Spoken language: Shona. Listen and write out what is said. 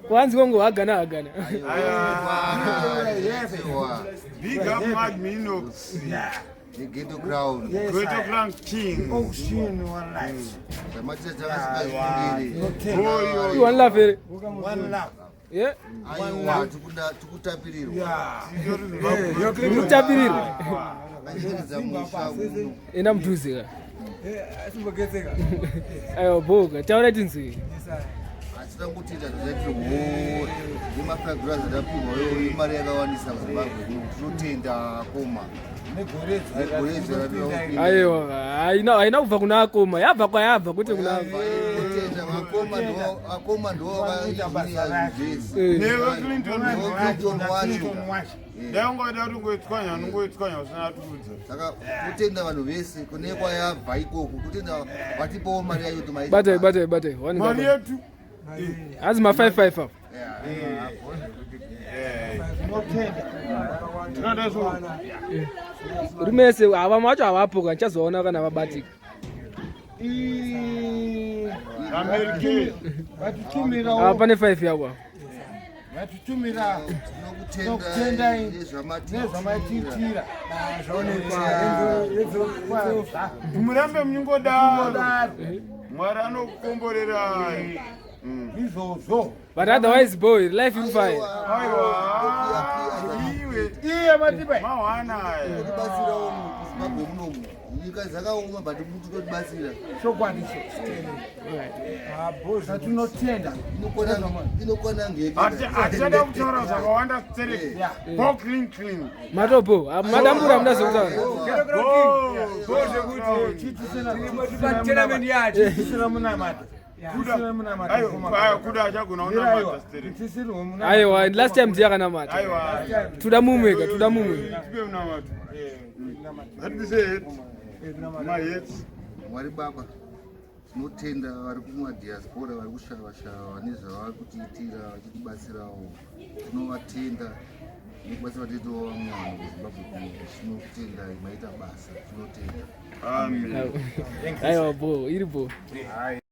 Kwanzi kongo hagana hagana. Big up Mad Minox. The Ghetto Crown. Ghetto Crown King. Ocean one life. Zvamatiita takasingaifungiri. One love here. One love. Yeah. Aiwa, tikutapirirwa. Yeah. Tikutapirirwa. Vachengetedza musha uno. Enda mudhuze ka. Aiwa boka, taura tinzwe. Asi tangotenda zvatiri nemafagura zvatapiwa imari yakawandisa muZimbabwe kuno. Tinotenda koma. Negoredzwa ratinoda. Aiwa, haina haina kubva kuna akoma, yabva kwayabva kwete kuna akoma. Tinotenda vakoma ndo vakoma ndo vakaita zvese. Newe Clinton. Clinton wacho. Dai ungoida kuti ungoitswanya, unongoitswanya usina tiudza. Saka kutenda vanhu vese kune kwayabva ikoko, kutenda vatipawo mari yacho tomaita. Batai batai batai. One Mari ngaba. yetu. Hanzi ma 5 5 apa. Tinoda so. Rumese ava macho havapo ka ndichazoona kana vabatika. America. Vatitumirawo. Ah, pane 5 yako. apa. Vatitumira Tinokutendai nezvamatiitira. Murambe munyingodaro. Mwari anokukomborerai. Izvozvo. But otherwise boy, life is fine. Aiwa. Iwe. Iye matipa. Mawana aya. Kutibatsirawo muZimbabwe munomu. Nyika dzakaoma but mutotibatsira. Chokwadi cho. Zvatinotenda. Inokwana ngeke. Hatichada kutaura zvakawanda sterek. Go clean clean. Matopo, madambura muda zvekutaura. Go. Tournament yacho. Tisina munamata. Tisina munamata. Aiwa, kuda achagona unamata sterek. Tisiri munamata. Aiwa, last time ndiye akanamata. Aiwa. Tuda mumwe ka, tuda mumwe. Tipe munamato. Ngatibise head. Mahets. Mwari Baba, tinotenda vari kumadiaspora vari kushava-shava nezvavari kutiitira vachitibatsirawo. Tinovatenda nekubatsira vatitowo vamwe vanhu kuZimbabwe kuno. Tinotendai, maita basa, tinotenda. Amen. Aiwa bo, iri bo.